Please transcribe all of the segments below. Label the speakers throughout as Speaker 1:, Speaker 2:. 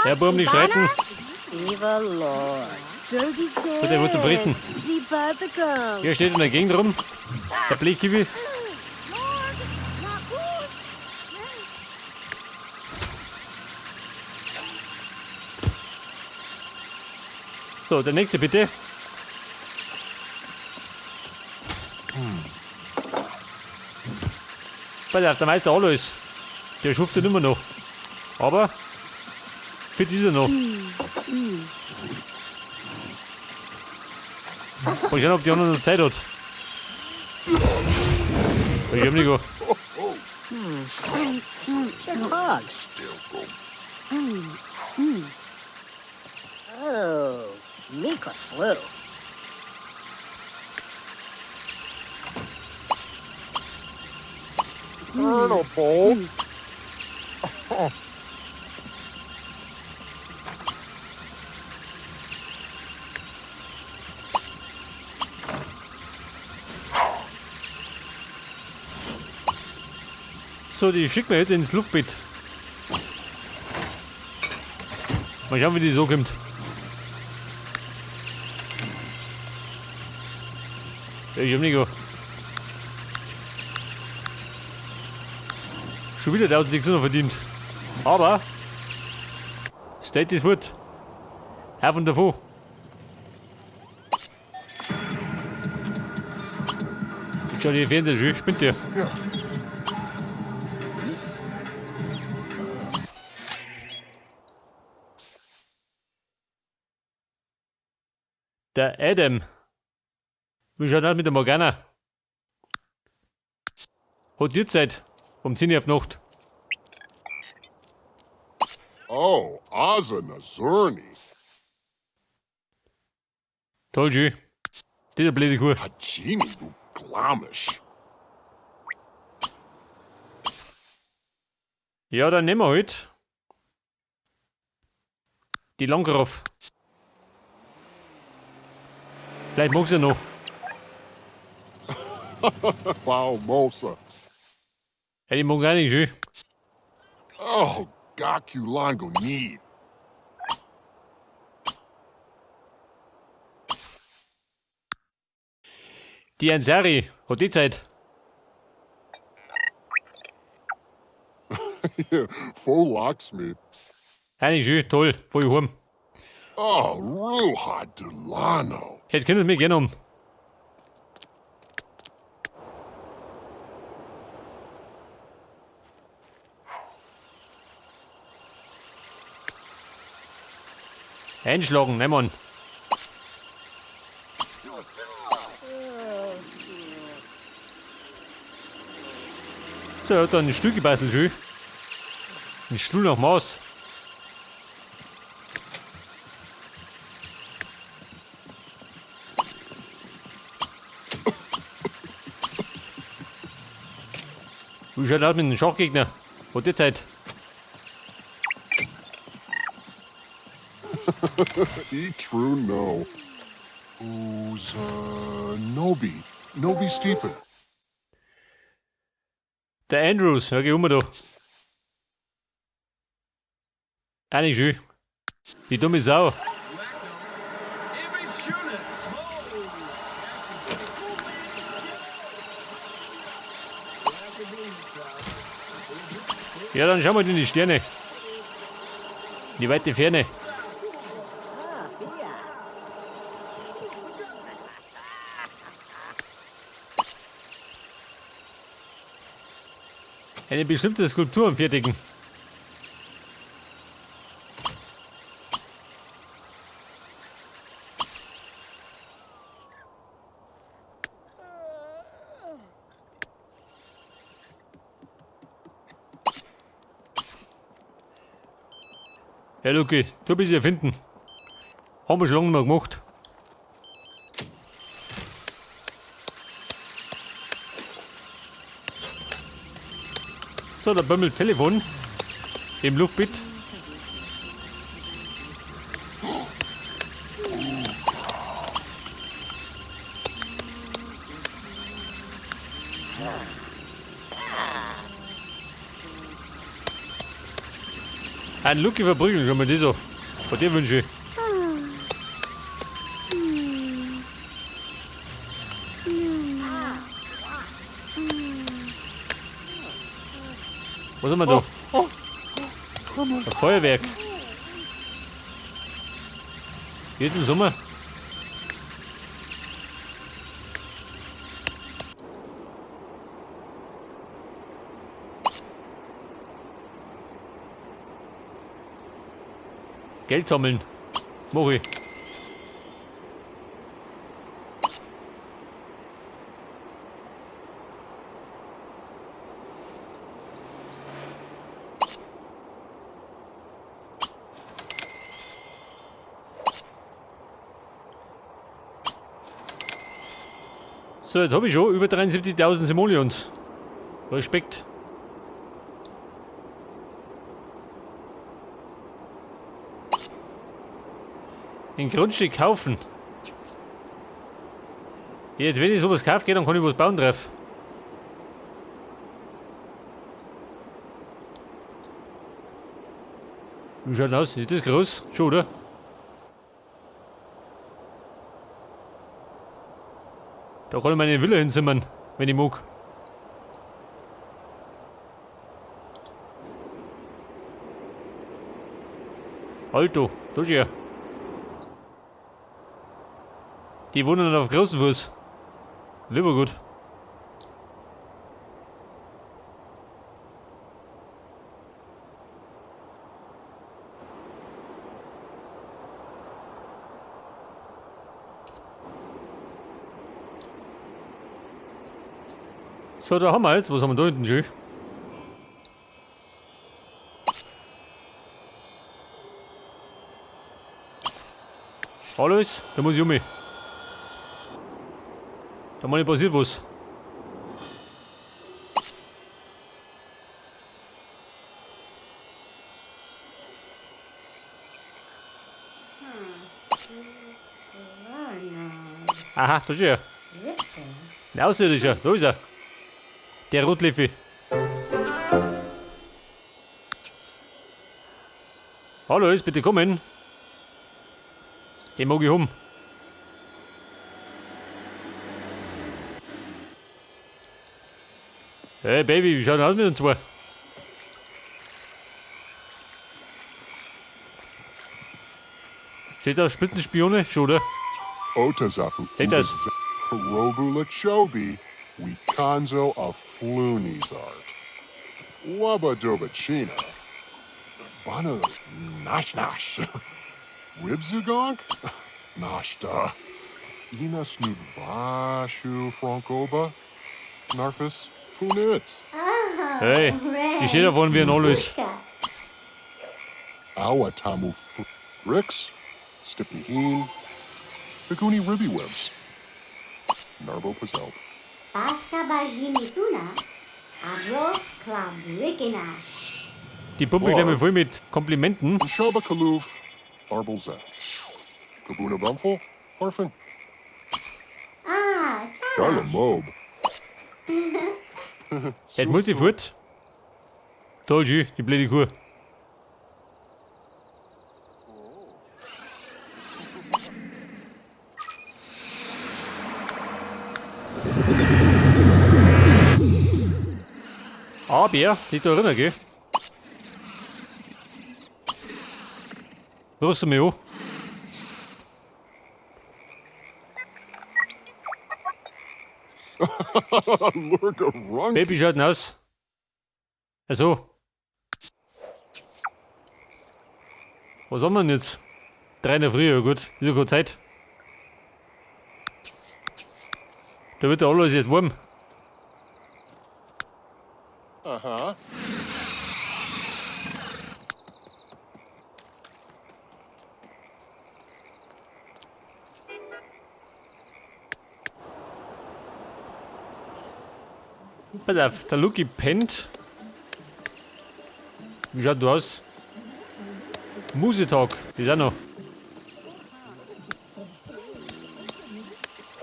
Speaker 1: Ja, Buben, nicht streiten.
Speaker 2: So,
Speaker 1: So, der wird zum Fristen. Hier steht in der Gegend rum. Der Blechkiwi. So, der nächste bitte. Weil der Meister Alois. Der schuftet immer noch. Aber fit ist er noch. Mal schauen, ob die anderen noch Zeit hat. Ich hab nicht go.
Speaker 2: Oh, Mika Slew.
Speaker 3: Colonel
Speaker 1: So, die schicken wir jetzt ins Luftbett. Mal schauen, wie die so kommt. Ja, ich hab nicht go. Schon wieder 1600 verdient. Aber State ist fort. Auf und davon. Jetzt schau die Fernseher schon, spinnt der. Der Adam. Wie schaut das mit der Morgana? Hat die Zeit? Um 10 Uhr auf Nacht.
Speaker 3: Oh, Aza Nazurni.
Speaker 1: Toll, schön. Das ist eine blöde Kuh.
Speaker 3: Hachini Glamish.
Speaker 1: Ja, dann nehmen wir halt die Langgraff. Vielleicht mag sie noch.
Speaker 3: Balmosa.
Speaker 1: Ja, die mag auch nicht schön.
Speaker 3: Oh, Gakulango need.
Speaker 1: Die Ansari hat die Zeit.
Speaker 3: Folaxmi.
Speaker 1: Eigentlich schön, toll, voll heim.
Speaker 3: Oh, Ruha Delano.
Speaker 1: Hätte können mir gerne um. Einschlagen, ne Mann. So, er hat da ein Stuhl gebastelt, schön. Ein Stuhl nach Maß. Wie schaut aus mit dem Schachgegner? Hat die Zeit?
Speaker 3: E true no. Uza Nobi. Nobi Steepen.
Speaker 1: Der Andrews, ja, geh um da. Eigentlich schön. Die dumme Sau. Ja, dann schauen wir in die Sterne. In die weite Ferne. Eine bestimmte Skulptur anfertigen. Ja, Luki, du bist ja finden. Haben wir schon lange nicht mehr gemacht. So, da bimmelt Telefon im Luftbett. Ein Lucky verprügeln, schon mal die so. Bei dir wünsche ich. Was haben wir da? Ein Feuerwerk. Jetzt im Sommer. Geld sammeln. Mach ich. So, jetzt habe ich schon über 73.000 Simoleons. Respekt. Ein Grundstück kaufen. Jetzt, wenn ich sowas kaufe, dann kann ich was bauen drauf. Wie schaut denn aus? Ist das groß? Schon, oder? Da kann ich meine Villa hinzimmern, wenn ich mag. Alto, da ist er. Die wohnen auf großen Fuß. Lieber gut. So, da haben wir jetzt. Was haben wir da hinten schon? Alles, da muss ich um mich. Da mal nicht passiert was. Aha, da ist er. Ein Außerirdischer, da ist er. Der Rotliffi. Hallo, ist bitte kommen. Den mag ich um. Hey Baby, wie schaut denn aus mit uns zwei? Steht da Spitzenspione? Schon, oder?
Speaker 3: Otazafu.
Speaker 1: Hey, das.
Speaker 3: Robula Chobi. Wikanzo Aflunizart. Wabadobachina. Bana Nash Nash. Ribzugonk? Nashta. Ina Snudvashu Frankoba. Narfis Funitz.
Speaker 1: Hey, die steht da vorne wie ein Alles.
Speaker 3: Awatamu Bricks. Stipiheen. Biguni Ribiwim. Narbo Pazelp.
Speaker 4: Baskabajinituna, Abros Klabrikina.
Speaker 1: Die Pumpe gleich mal voll mit Komplimenten.
Speaker 3: Shaba Kaluf. Arbelzet. Kabuna Bumful. Orphan.
Speaker 4: Ah, Chana.
Speaker 3: Darla Mob.
Speaker 1: Jetzt muss ich fort. Da ist sie, die blöde Kuh. Aber, die da erinnern, gell? Rufst du mich an?
Speaker 3: Lurka Runk.
Speaker 1: Baby schaut denn aus? Also. Was haben wir denn jetzt? 3 in der Früh, ja gut. Ist ja keine Zeit. Da wird ja alles jetzt warm.
Speaker 3: Aha.
Speaker 1: Pass auf, der Lucky pennt. Wie schaut du aus? Musetag, ist auch noch.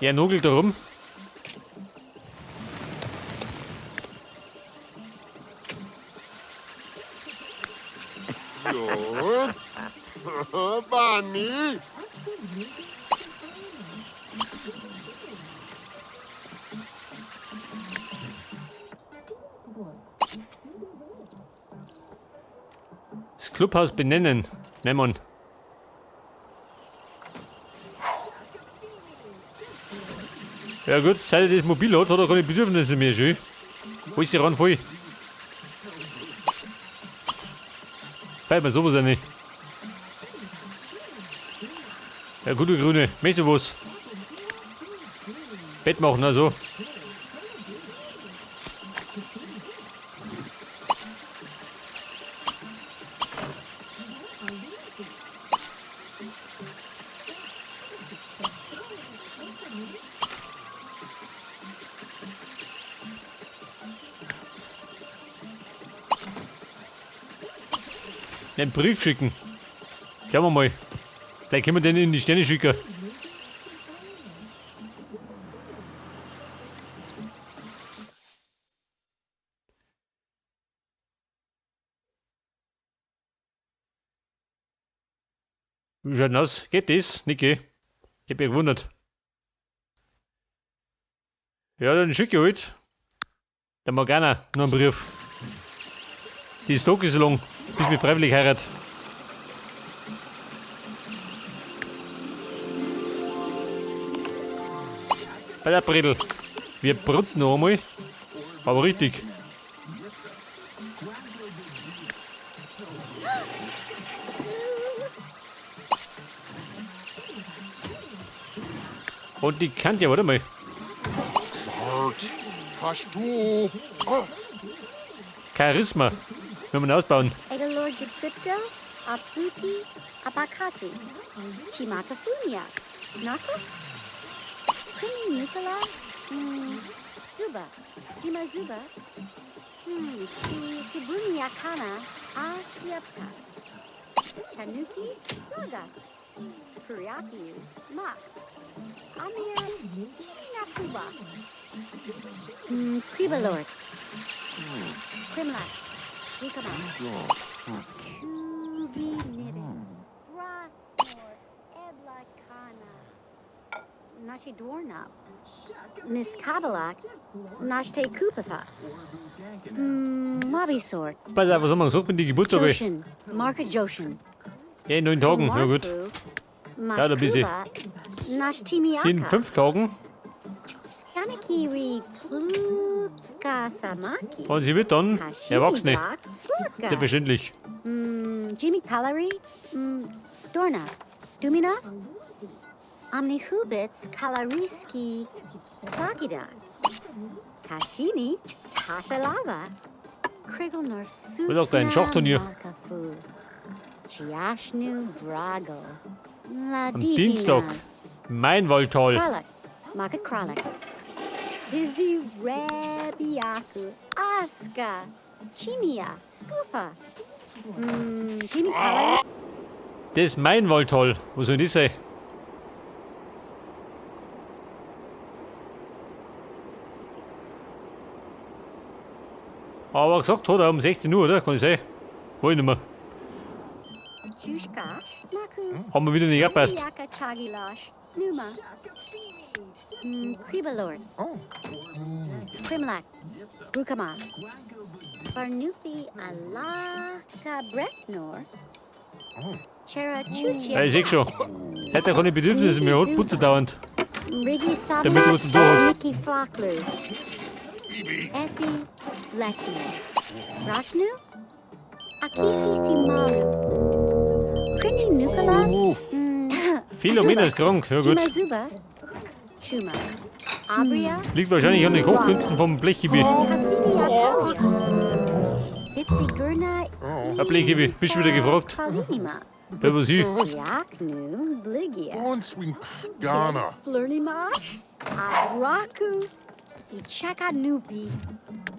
Speaker 1: Ja, nogelt da rum.
Speaker 3: Jord. Bonnie.
Speaker 1: Das Clubhaus benennen. Nein, Mann. Ja gut, seit er das Mobil hat, hat er keine Bedürfnisse mehr, schön. Alles ran voll. Fällt mir sowas nicht. Ja gut, du Grüne, möchtest du was? Bett machen, also. Den Brief schicken. Schauen wir mal. Vielleicht können wir den in die Sterne schicken. Wie schaut denn aus? Geht das, Niki? Ich hab mich gewundert. Ja, dann schicke ich halt. Der Morgana noch einen Brief. Die Stock ist so lang, bis mich freiwillig heiratet. Bei der Bredel. Wir brutzen noch einmal. Aber richtig. Und die kann ja, warte mal. Charisma. Wenn wir ihn ausbauen.
Speaker 4: Apakasi, Chimakafunia, Naka, Krini Nukala, Zuba, Jimazuba, Sibuniakana, Askiapka, Tanuki, Naga, Kuriaki, Mak, Amir, Chinakuba, Kribalorts, Krimlak, Rukama, Kugi Nibin, Brasnor, Eblakana, Nashidornap, Miss Kabalak, Nashte Kupafa, Mabi Sorts,
Speaker 1: Pass auf, was haben wir gesagt mit den Geburtstagen?
Speaker 4: Joshin, Marka Joshin,
Speaker 1: Ja, in 9 Tagen, ja gut. Ja, da bist du. In 5 Tagen. Und sie wird dann Erwachsene. Selbstverständlich.
Speaker 4: Jimmy Kalari, Dorna, Dumina, Omnihubits, Kalariski, Klakida, Kashini, Tashalava, Krigelnorf
Speaker 1: Wird auch dein Schachturnier.
Speaker 4: Chiashnu Brago,
Speaker 1: Am Dienstag. Mein Waldtal.
Speaker 4: Kralak, Maka Kralak, Tizzy Rabiaku, Aska, Chimia, Skufa, Jimmy Kalari.
Speaker 1: Das ist mein Waldtal. Wo soll das sein? Aber gesagt hat er um 16 Uhr, oder? Kann ich sein? Wollte ich nicht mehr. Haben wir wieder nicht gepasst.
Speaker 4: Kribalorts. Krimlak, Rukama, Barnupi Alaka Breknor, Chera
Speaker 1: Ja, ich seh schon. Seit er keine Bedürfnisse mehr hat, putzt er dauernd. Damit er was zum Tun hat.
Speaker 4: Niki Flaklu, Epi Leknor, Rashnu, Akisi Simaru, Krini Nukala,
Speaker 1: Philomena ist krank, ja gut. Liegt wahrscheinlich an den Kochkünsten vom Blechhibi. Herr Blechhibi, bist du wieder gefragt? Ja, was ich?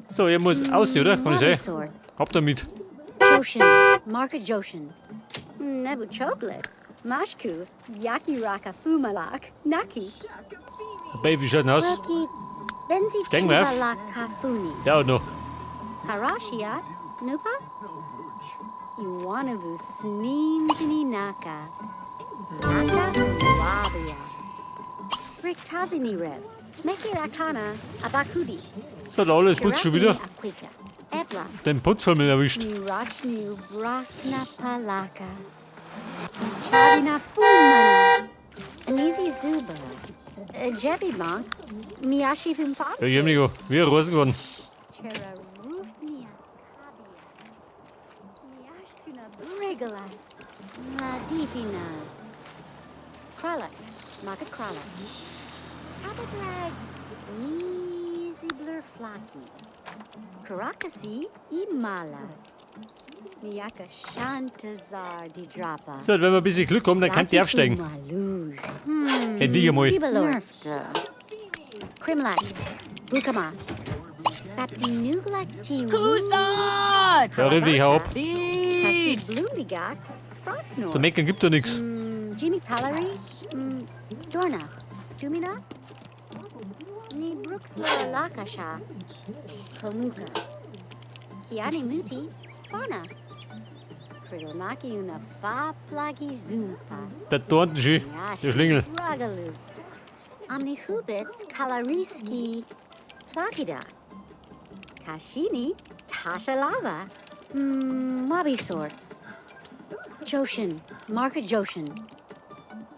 Speaker 1: So, ihr muss aussehen, oder? Kann ich sein? Hab damit.
Speaker 4: Joshin, Marka Joshin, Nebu Chocolates, Mashku, Yakiraka Fumalak, Naki.
Speaker 1: Baby schaut aus. Stengwerf. Dauert noch.
Speaker 4: Karashia, Nupa? Iwanavu Sneemsini Naka. Naka Wabia. Riktazini Reb. Mekirakana Abakudi.
Speaker 1: So, der alles putzt schon wieder.
Speaker 4: Akwika. Ebla.
Speaker 1: Den Putzfimmel erwischt.
Speaker 4: Nirachnu Brakna Palaka. Chavina Fumana. Anizi Zuba. Jebi Monk. Miyashi Fumfa.
Speaker 1: Ja, Jemnigo, wie ein Rosen geworden.
Speaker 4: Cherarufnia Kabia. Miashtuna Brigala. Ladifinas. Kralak. Maka Kralak. Abadrag. Easy Blur Flaki. Karakasi Imala. Miaka Shantazar Didrapa.
Speaker 1: So, wenn wir ein bisschen Glück haben, dann kann die aufsteigen. Endlich einmal.
Speaker 4: Krimlax. Bukama. Baptinugla Tiwu.
Speaker 1: Ja, red ich hau ab.
Speaker 4: Kasi Blumigak. Frognor.
Speaker 1: Der Meckern gibt da nichts.
Speaker 4: Jimmy Kalari. Dorna. Jumina. Ni Brooksla Lakasha. Komuka. Kiani Muti. Farna. Krigonaki una fa plagi zumpa.
Speaker 1: Der Dornten schön. Der Schlingel.
Speaker 4: Ragalu. Omnihubits Kalariski Plakida. Kashini Tashalava. Mabi sorts. Joshin, Marka Joshin.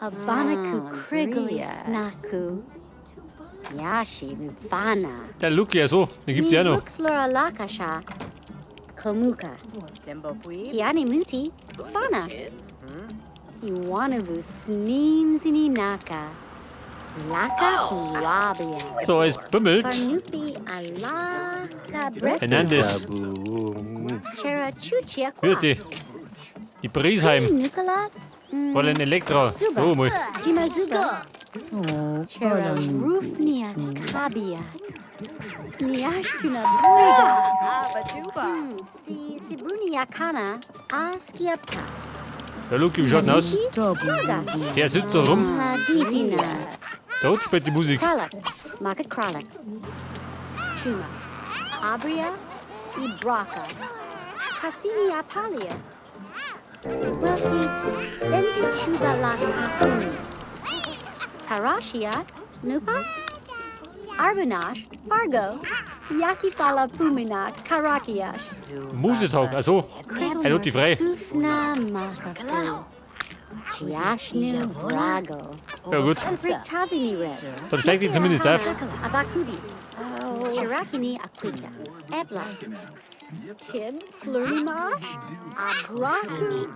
Speaker 4: Abanaku Krigli Snaku. Yashi Mufana.
Speaker 1: Der Lucky, ja so, den gibt's ja noch.
Speaker 4: Ruxlora Lakasha. Komuka. Kiani Muti, Fana. Iwanavu Sneemzini Naka. Laka Huabia.
Speaker 1: So, es bimmelt.
Speaker 4: Barnupi Alaka Brek.
Speaker 1: Hernandez.
Speaker 4: Chera Chuchia
Speaker 1: Wie ist die? Die Priesheim.
Speaker 4: Nukalats.
Speaker 1: Fräulein Elektra.
Speaker 4: Zuba.
Speaker 1: Oh, mal.
Speaker 4: Jima Zuba. Chera Rufnia Kabia. Niashtuna Briga. Si Sibrunia Kana Askiapta.
Speaker 1: Der Lucky, wie schaut denn aus?
Speaker 4: Raga.
Speaker 1: Der sitzt da rum.
Speaker 4: Ladivina.
Speaker 1: Da hat's spät die Musik.
Speaker 4: Kralak. Maka Kralak. Chuma. Abria. Ibraka. Cassini Apalia. Welki. Benzi Chuba Laka. Karashia. Nupa. Arbanash. Argo. Yakifala Pumina. Karakiash.
Speaker 1: Musetag, also. Er hat die frei.
Speaker 4: Sufna Makafu. Chiashnu Vrago.
Speaker 1: Ja gut,
Speaker 4: Riktazini Reb.
Speaker 1: dann steigt die zumindest auf.
Speaker 4: Abakudi. Shirakini Akwika. Ebla. Tib Flurimash. Abraku.